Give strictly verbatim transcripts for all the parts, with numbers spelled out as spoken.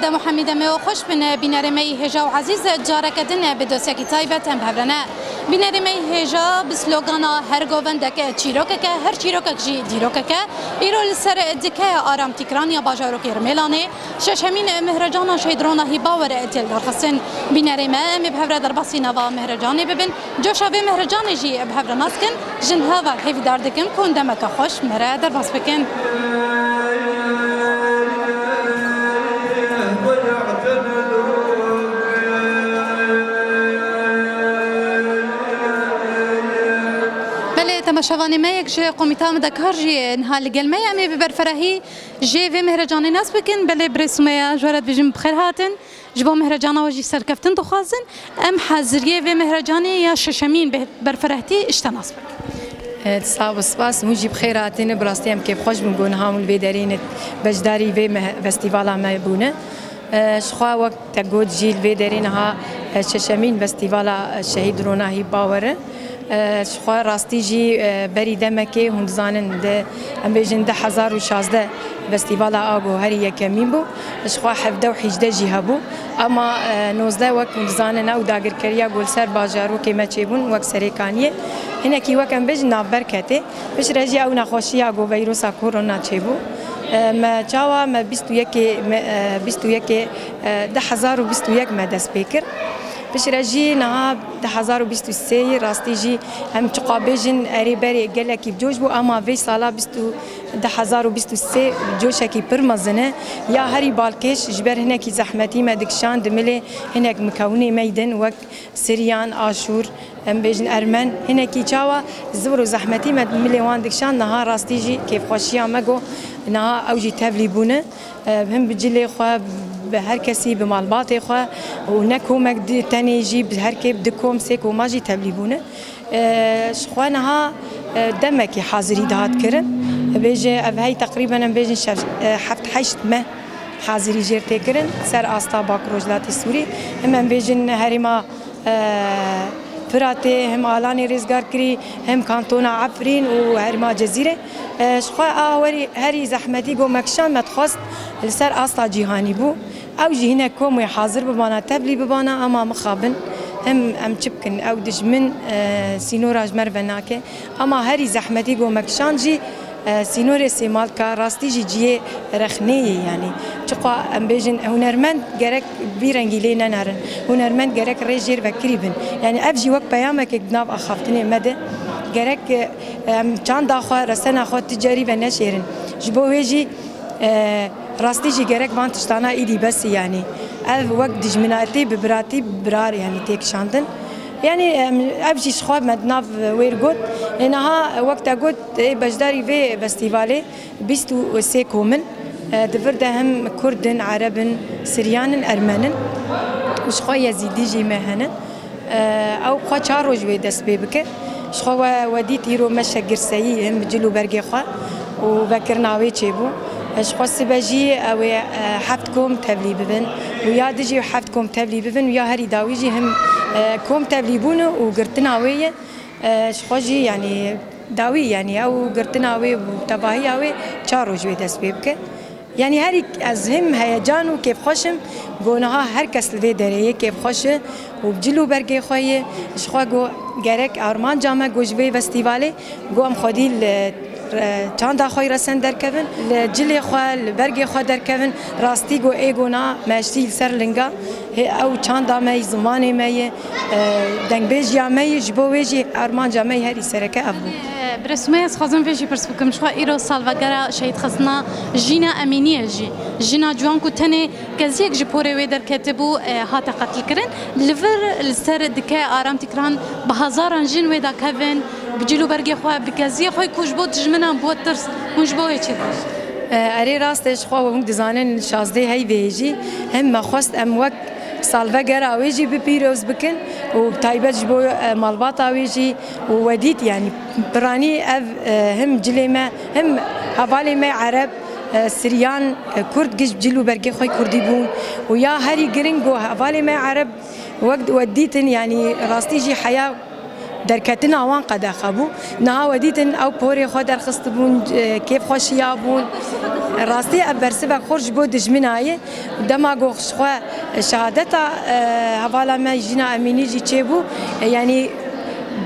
Dema hemî demê we xweş bin, bînerê me yî hêja û ezîz, careke din bi dosyekî taybet em bi hev re ne. Bînerê me yî hêja bi slogana "Her govendek çîrokek e, her çîrokek jî dîrokek e", îro li ser dikeya Aram Tîkran ya bajarokê Rimêlanê şeşemîn Mihrecana Şehîd Ronahî Bawer tê lidarxistin. Bînerê me, em ê bi hev re derbasî nava Mihrecanê bibin. Coşa vê Mihrecanê jî bi hev re nas kin. Ji niha ve hêvîdar dikim ku demeke xweş me re derbas bikin. Belê, temaşevanê me, yek ji komîta amedekar jî niha li gel me ye. Em ê bi berferehî jê vê Mihrecanê nas bikin. Belê, birê Sumeya, ji we re dibêjim bi xêr hatin. Ji bo Mihrecana we jî serkeftin dixwazin. Em haziriyê vê Mihrecanê ya şeşemîn bi berferehtî ji te nas bikin. Evet, sağ ol, spas. Hûn jî bi xêr hatine. Bi rastî em kêfxweş bûn ku niha hûn li vê derê ne beşdarî vê meh-, festîvala me bûne. E, ji xwe wek te got jî li vê derê niha, e, şeşemîn festîvala, e, Şehîd Ronahî Bawer e. E, ji xwe rastî jî, e, berî demekê hûn dizanin di, em bêjin du hezar û şazdeh festîvala Ago herî yekemîn bû. Ji xwe hevdeh û hîjdeh jî hebû. Ama, e, nozdeh wek hûn dizanin ew dagirkeriya ku li ser bajarokê me çêbûn wek serêkaniyê. Hinekî wek em bêjin navber ketê. Piştre jî ew nexweşiya ku veyrosa korona çêbû. E, me çawa me bîst û yekê, me, e, bîst û yekê, e, du hezar û bîst û yek me dest pê kir. Piştre jî niha du hezar û bîst û sê yî rastî jî em çiqa bêjin erê berê gelekî bi coş bû, ama vê sala bîst û, du hezar û bîst û sê coşekî pir mezin e. Ya herî balkêş ji ber hinekî zehmetî me dikişand di milê hinek mikewinê me yî din wek Siryan, Aşûr, em bêjin Ermen, hinekî çawa zibir û zehmetî me milê wan dikişand, niha rastî jî kêfxweşiya me got, niha ew jî tevlî bûne. E, him bi cilê xwe, bi her kesî, bi malbatê xwe û ne komek di tenê jî, bi her kê bi du kom, sê koma jî tevlî bûne. E, ji xwe niha, e, demekî hazirî dihat kirin. Bêje ev hey teqrîben em bêjin şev-, e, heft heşt meh hazirî jêr tê kirin ser asta Bakur Rojhilatê Sûrî. Him em bêjin herêma, e, Firatê, him Alanê Rêzgarkirî, him kantona Efrîn û herêma Cezîrê. E, ji xwe a werî herî zehmetî ku me kişand me dixwest li ser asta cîhanî bû. Ew jî hinek kom wê hazir bibana, tevlî bibana, ama mixabin. Him em çi bikin, ew dijmin, e, sînora ji me re venake. Ama herî zehmetî ku me kişand jî, e, sînorê Sêmalka rastî jî cihê rexnê ye, yanî. Çiqa em bêjin, hunermend gerek vî rengî lê nenerin. Hunermend gerek rê jêr vekirî bin. Yanî ev jî wek peyamekek di nav axaftinê me de. Gerek, e, em çanda xwe, resena xwe tu carî ve neşêrin. Ji bo wê jî, e, rastî jî gerek van tiştana îdî bes e, yanî. Ev wek dijminatî bi biratî, bi birar, yanî tê kişandin. Yanî, em, ev jî ji xwe me di nav wê re got. Ê niha wek te got, ê beşdarî vê festîvalê bîst û sê kom in. E, di vir de him Kurd in, Ereb in, Siryan in, Ermen in. Û ji xwe Yezîdî jî me hene. E, ew xwe çar roj wê dest pê bike. Ji xwe we, we dît îro meşe girseyî him bi cil û bergê xwe û vekirina wê çêbû. E, ji xwe sibe jî ew ê, e, heft kom tevlî bibin û ya dijî heft kom tevlî bibin û ya herî dawî jî him, e, kom tevlî bûn û girtina wê ye. E, ji xwe jî, yanî, dawî, yanî, ew girtina wê û tevahiya wê çar roj wê dest pê bike. Yanî herî ez him heyecan û kêfxweş im, ku niha her kes li vê derê yê kêfxweş e û bi cil û bergê xwe yê. Ji xwe ku gerek armanca me ku ji vê festîvalê ku em xwedî li re-, çanda xwe yî resen derkevin, li cilê xwe, li bergê xwe derkevin, rastî ku ê gona me ştî li ser linga, hê ew çanda me yî, zimanê me yê, e, dengbêjiya me yî, ji bo wê jî armanca me yî herî sereke ev bû. Birê Sumeyê, ez xwazim vê jî pirs bikim. Ji xwe îro salvegera şehîdxistina Jîna Emîniyê jî. Jîna ciwan ku tenê keziyek ji porê wê derketibû, e, hate qetilkirin. Li vir li ser dike Aram Tîkran bi hezaran jin wê dakevin, bi cil û bergê xwe, bi keziyê xwe ku ji bo dijminan bû tirs. Hûn ji bo wê çi dibêjin? E, erê rast e, ji xwe hûn dizanin şazdeh heyvê jî him me xwest em wek salvegera wê jî bi pîroz bikin û bi taybet ji bo, e, malbata wê jî û we dît, yanî piranî ev, e, him cilê me, him hevalê me Ereb, e, Siryan, e, Kurd giş cil û bergê xwe kurdî bûn û ya herî giring ku hevalê me Ereb wek we dîtin, yanî rastî jî heya Derketina wan qedexe bû. Niha we dîtin ew porê xwe derxistibûn, e, kêfxweşiya bûn. Rastî ev bersivek xurt ji bo dijmina ye. Dema ku ji xwe şehadeta, e, hevala me Jîna Emînî jî çêbû. E, yanî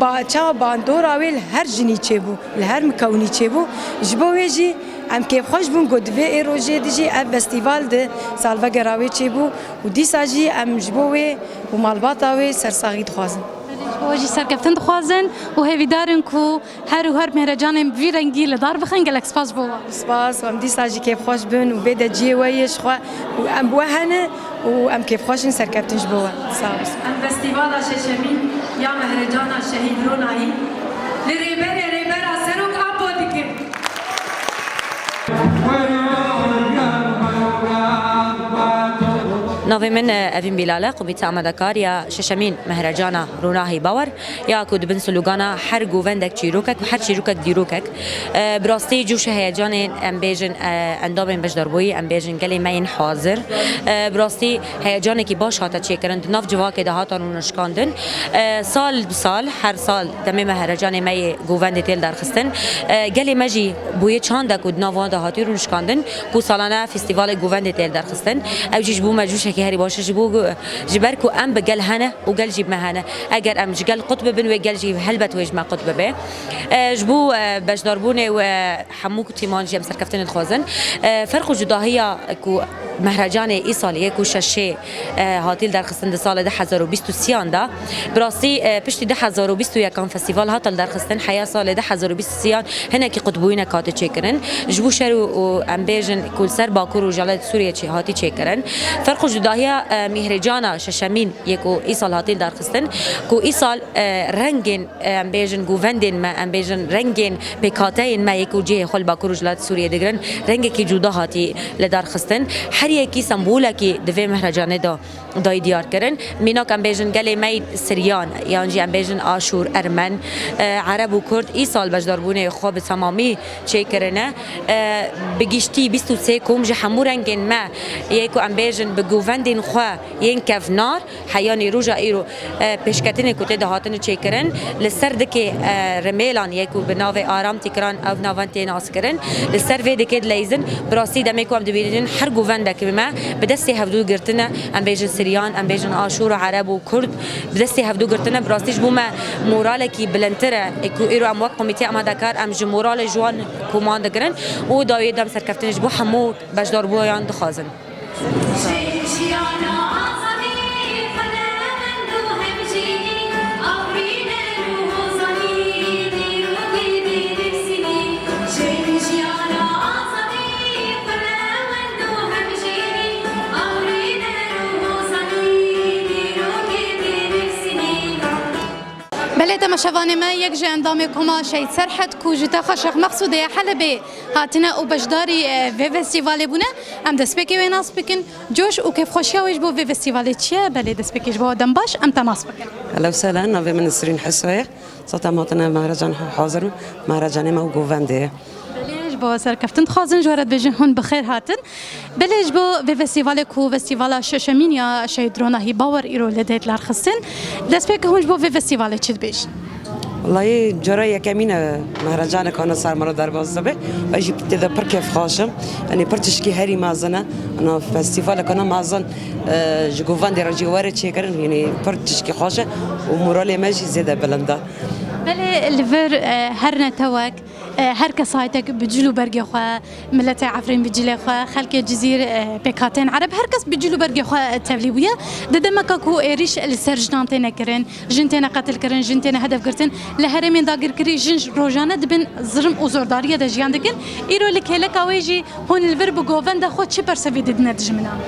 ba-, çawa bandora wê li her jinî çêbû, li her mikewnî çêbû. Ji bo wê jî em kêfxweş bûn ku di vê ê rojê de jî ev festîval di salvegera wê çêbû û dîsa jî em ji bo wê û malbata wê sersaxî dixwazin. Belê, ji bo we jî serkeftin dixwazin û hêvîdar in ku her û her mêhrecanên bi vî rengî li dar bixin. Gelek spas ji bo we. Spas, em dîsa jî kêfxweş bin û bê de cihê we yê ji xwe û em bi we hene û em kêfxweş in serkeftin ji bo we. Sağ ol. Em festîvala şeşemîn ya Mehrecana Şehîd Ronahî li rêberê Rêbera Serok Apo dikin. Navê min, e, Evîn Bîlal e, Komîte Amadekar ya şeşemîn Mehrecana Ronahî Bawer, ya ku dibin slogana her govendek çîrokek û her çîrokek dîrokek. E, bi rastî coş û heyecanên, em bêjin, e, endamên beşdarbûyî, em bêjin gelê me yên hazir. E, bi rastî heyecanekî baş hate çêkirin, di nav civakê de hate rûnişkandin. E, sal bi sal, her sal demê Mehrecanê me yê govendê tê lidarxistin. E, gelê me jî bûye çandek û di nav wan de hatî rûnişkandin ku salane festîvalê govendê tê lidarxistin. Ew jî ji bo me cûşekî herî baş e, ji bo, ji ber ku em bi gel hene û gel jî bi me hene. Eger em ji gel qut bibin, wê gel jî helbet wê ji me qut bibe. E, ji bo, e, beşdarbûnê û, e, hemû tîman jî em serkeftinê dixwazin. E, ferq û cudahiya ku Mehrecanê îsalî yê ku şeşê, e, hatî lidarxistin di salê du hezar û bîst û sêyan de. Bi rastî, e, piştî du hezar û bîst û yekan festîval hate lidarxistin, heya salê du hezar û bîst û sêyan hinekî qutbûyînek hate çêkirin. Ji bo şer û, û em bêjin ku li ser Bakur û Rojhilatê Sûriyê çê-, hatî çêkirin. Ferq û cudahiya, e, Mîhrêcana şeşemîn yê ku îsal hatî lidarxistin, ku îsal, e, rengên, e, em bêjin govendên me, em bêjin rengên pêkhateyên me yê ku cihê xwe li Bakur û Rojhilatê Sûriyê digirin, rengekî cuda hatî lidarxistin. Her yekî sembolekî di vê mehrecanê de dayî diyar kirin. Mînak em bêjin gelê me yî Siryan, yan jî em bêjin Aşûr, Ermen, e, Ereb û Kurd îsal beşdarbûnê xwe bi temamî çêkirine. E, bi giştî bîst û sê kom ji hemû rengên me yê ku em bêjin bi govendên xwe yên kevnar, heyanî roja îro, e, pêşketinê ku tê de hatine çêkirin, li ser dikê, e, rimêlan yê ku bi navê Aram Tîkran ev navend tê nas kirin, li ser vê dikê dileyzin. Bi rastî demê ku em dibînin her govendek bi me bi destê hevdû girtine, em bêjin Siryan, em bêjin Aşûr û Ereb û Kurd, bi destê hevdû girtine. Bi rastî ji bo me moralekî bilindtir e, e, ku îro em wek komîtê amadekar em ji moralê ji wan koman digirin û dawiyê dem serkeftinê ji bo hemû beşdarbûyan dixwazin. Belê, temaşevanê me, yek ji endamê Koma Şehîd Serhed ku ji taxa Şêx Mexsûdê ye Helebê hatine û beşdarî, e, vê festîvalê bûne. Em destpêkê wê nas bikin. Coş û kêfxweşiya wê ji bo vê festîvalê çi ye? Belê, destpêkê ji bo dem baş, em te nas bikin. Hello, selen, navê min Nisrîn Hiso ye. Zaten em hatine mehrecan hazir, mehrecanê me û govendê ye. Belê, ji bo serkeftin dixwazin, ji we re dibêjin hûn bi xêr hatin. Belê, ji bo vê festîvalê ku festîvala şeşemîn ya Şehîd Ronahî Bawer îro li dê dilarxistin, destpêkê hûn ji bo vê festîvalê çi dibêjin? Wellahî cara yekemîn e mehrecanekana ser me re derbas dibe. Ez jî tê de pir kêfxweş im. Yanî pir tişkî herî mezin e. Ana festîvalekana mezin, e, ji govendê re jî were çêkirin. Yanî pir tişkî xweş e û moralê me jî zêde bilind e. Belê, li vir, e, her netewek, e, her kesaytek bi cil û bergê xwe, miletê Efrîn bi cilê xwe, xelkê Cizîr, e, pêkhateyên Ereb, her kes bi cil û bergê xwe tevlî bûye. Di demeka ku êrîş li ser jinan têne kirin, jin têne qetilkirin, jin têne hedef girtin, li herêmên dagirkirî jin rojane dibin zilm û zordariyê de jiyan dikin. Îro li kêleka wê jî hûn li vir bi govenda xwe çi bersivê didine dijminan?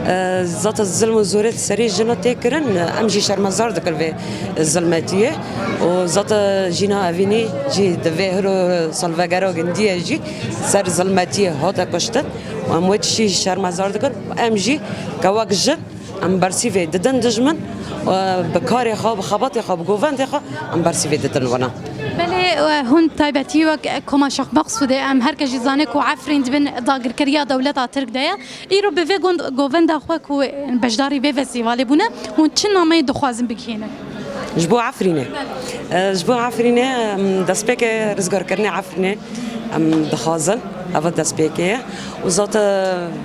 E, zaten zilm û zorê serê jina tê kirin, em jî şermezar dikin vê zilmetiyê. Û zaten Jîna Evînî jî di vê hiro salvegera gindiyê jî ser zilmetiyê hate kuştin. Em wê tiştî şermezar dikin. Em jî kewek jin em bersîvê didin dijmin, e, bi karê xwe, bi xebatê xwe, bi govendê xwe em bersîvê didin wana. Belê, e, hûn taybetî wek Koma Şêx Mexsûdê, em her kes jî zane ku Efrîn di bin dagirkeriya dewleta Tirk de ye. Îro bi vê gond-, govenda xwe ku beşdarî vê festîvalê bûne, hûn çi nameyê dixwazin bigihînin? Ji bo Efrînê. E, ji bo Efrînê, em, destpêkê rizgarkirinê Efrînê em dixwazin. Eva destpêkê ye. Û zate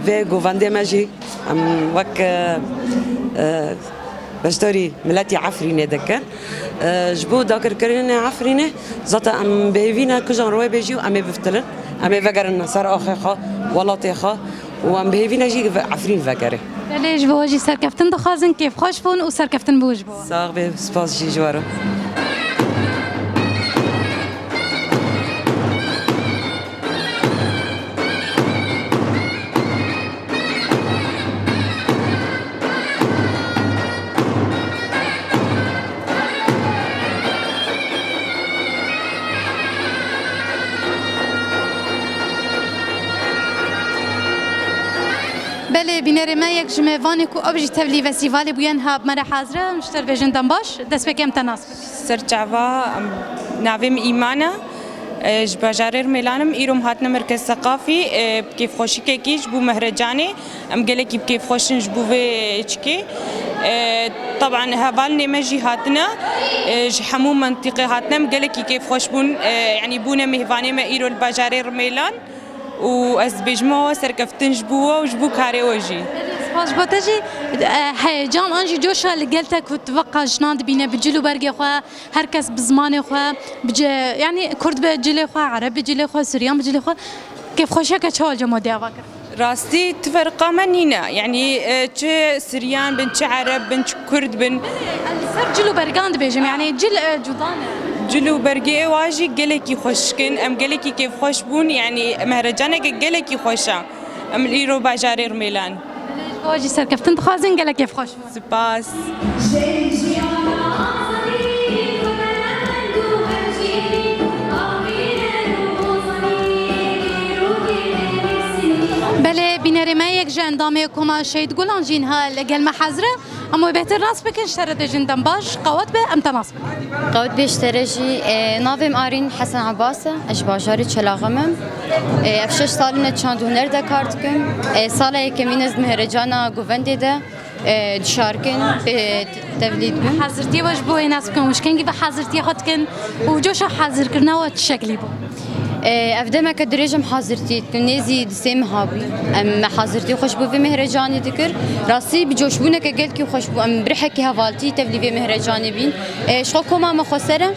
vê govendê me jî em wek, e, e, beşdarî miletî Efrînê dikin. E, ji bo dagirkirinê Efrînê, zate em bi hêvî ne ku jan rewê bê jî û em ê biftilin. Em ê vegerin ser axê xwe, welatê xwe. Û em bi hêvî ne jî ve-, Efrîn vegere. Belê, ji bo we jî serkeftin dixwazin, kêfxweş bûn û serkeftin bû ji bo we. Sax be, spas jî ji we re. Belê, bînerê me, yek ji mêvanê ku ew jî tevlî festîvalê bûye, niha bi me re hazir e. Em ji te re bêjin dem baş. Destpêkê em te nas bikin. Ser çava, em, navê min Îman e. E, ji bajarê Rmêlan im. Îro em hatine Merkez Seqafî, e, bi kêfxweşikekî ji bo Mehrecanê. Em gelekî bi kêfxweş in ji bo vê çikê. E, teban hevalnê me jî hatine, e, ji hemû mentiqê hatine. Em gelekî kêfxweş bûn, e, yanî bûne mêvanê me îro li bajarê Rimêlan. Û ez dibêjim we serkeftin ji bo we û ji bo karê we jî. Spas ji bo te jî. E, heyecan an jî coşa li gel te ku tu veqa jinan dibîne bi cil û bergê xwe, her kes bi zimanê xwe, bi ce-, yanî Kurd be cilê xwe, Ereb bi cilê xwe, Suryan bi cilê xwe. Kêfxweşiyeke çawa cem we dê ava kir? Rastî, ti ferqa me nîne. Yanî, e, çi Siryan bin, çi Ereb bin, çi Kurd bin. Li ser cil û bergan dibêjim, yanî cil, e, cuda ne. Cil û bergê êwa jî gelekî xweşik in. Em gelekî kêfxweş bûn. Yanî mehrecaneke gelekî xweş e. Em li îro bajarê Rimêlan. Ji bo jî serkeftin dixwazin, gelek kêfxweş bûn. Spas. Belê, bînerê me, yek ji endamê Koma Şehîd Gulan jî niha li gel me hazir e. Em wê bêhtir nas bikin, ji te re dibêjin dem baş, qewet be, em te nas bikin. Qewet be ji te re jî, e, navê min Arîn Hesen Ebas e, ez ji bajarê Çelaxem im. E, ev şeş sal in ez çand û huner de kar dikim. E, sala yekemîn ez di Mehrecana Govendê de, e, dişarkin, e, tevlî dibim. Hazirtiyê we ji bo wê nas bikin, hûn ji kengî ve hazirtiya xwe dikin û coşa hazirkirina we çi şeklî bû? E, ev demeke dirêj em hazirtî dikin, nêzî di sê meha bû. Em me hazirtî xwe ji bo vê mehrecanê dikir. Rastî bi coşbûneke gelkî xweş bû. Em bi rihekî hevaltî tevlî vê mehrecanê bîn. E, ji xwe koma me xweser e.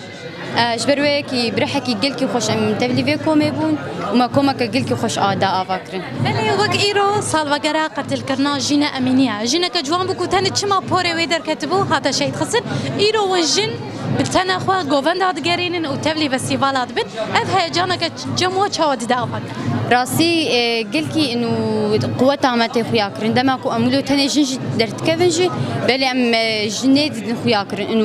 E, ji ber wê yekî bi rihekî gelkî xweş em tevlî vê komê bûn û me komeke gelkî xweş a da ava kirin. Belê, wek îro salvegera qetilkirina Jîne Emînî ye. Jineke ciwan bû ku tenê çima porê wê derketibû, hate şehîd xistin. Îro win jin bi tenê xwe govenda digerînin û tevlî festîvala dibin. Ev heyecaneke cem we çawa dide ava kir? Rastî, e, gelkî û quweta me tê xuya kirin. Dema ku em wilo tenê jin jî derdikevin jî, belê em, e, jinê didin xuya kirin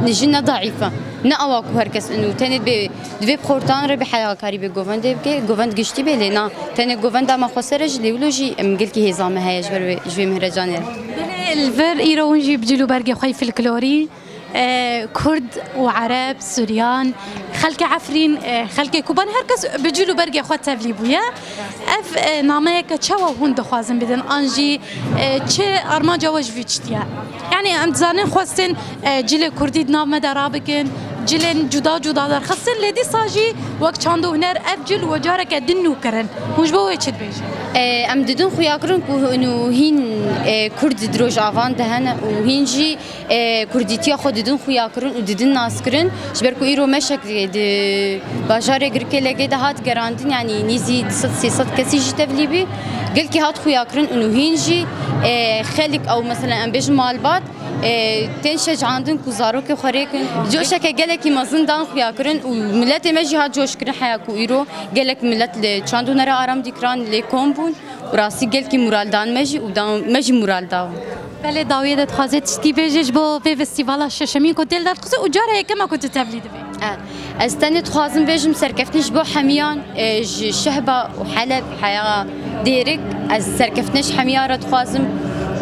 û jin ne daîf e. Ne awa ku her kes û tenê divê, divê bi xortan re bi heyakarî bi govendê bike, govend giştî bê, lê na tenê govenda me xweser e jî, lê wilo jî em gelkî hêza me heye ji ber wê, ji vê mehrecanê re. Belê, li vir îro hûn jî bi cil û bergê xwe yê folklorî, e, Kurd û Ereb, Suryan, xelkê Efrîn, e, xelkê Kobanê, her kes bi cil û bergê xwe tevlî bûye. Ev, e, nameyeke çawa hûn dixwazin bidin? An jî, e, çi armanca we ji vî çitiye? Yanî em dizanin xwestin, e, cilê Kurdî di nav me de rabikin, cilên cuda cuda derxistin, lê dîsa jî wek çand û huner ev cil we careke din nû kirin. Hûn ji bo wê çi dibêjin? E, em didin xuyakirin ku hûn û hîn, e, Kurd di rojavan de hene û hîn jî e, kurdîtiya xwe didin xuyakirin û didin naskirin. Ji ber ku îro meşek di bajarê Girkêlegê de hat gerandin, yanî nîzî du sed sê sed kesî jî tevlî bî. Gelkî hat xuyakirin û hîn jî, e, xelk ew, mesela em bêjin malbat, e, tên şecandin ku zarokê xwe rêkin. Coşeke gelekî mezin dan xuyakirin û miletê me jî hat coşkirin heya ku îro gelek milet li çand û nera aram dîkiran lê kom bûn. Rastî gelkî moraldan me jî û da, me jî moral da. Belê, dawiyê de dixwaze tiştî bêje ji bo vê festîvala şeşemîn ku tê li dar dixuze û cara yekema ku tu tevlî dibî. E, ez tenê dixwazim bêjim serkeftin ji bo hemiyan, e, ji Şehba û Heleb heya Dêrik, ez serkeftinê ji hemiya re dixwazim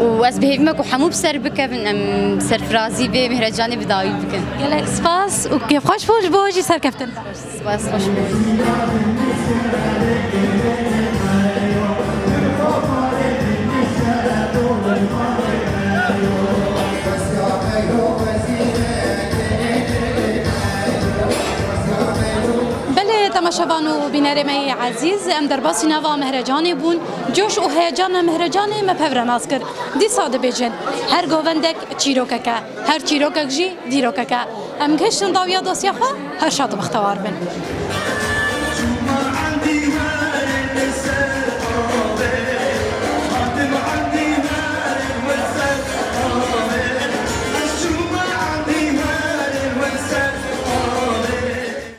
û ez bi hêvî me ku hemû bi ser bikevin, em serfirazî vê mehrecanê bi dawî bikin. Gelek spas û kêfxweş bû ji bo jî serkeftin. Spas, xweş be. Çevan û bînerê me yê ezîz, em derbasî nava Mehrecanê bûn. Coş û heyecana Mehrecanê me pevre nas kir. Dîsa dibêjin, her govendek çîrokek e, her çîrokek jî dîrokek e. Em gihiştin dawiya dosya xwe, her şad û bextewar bin.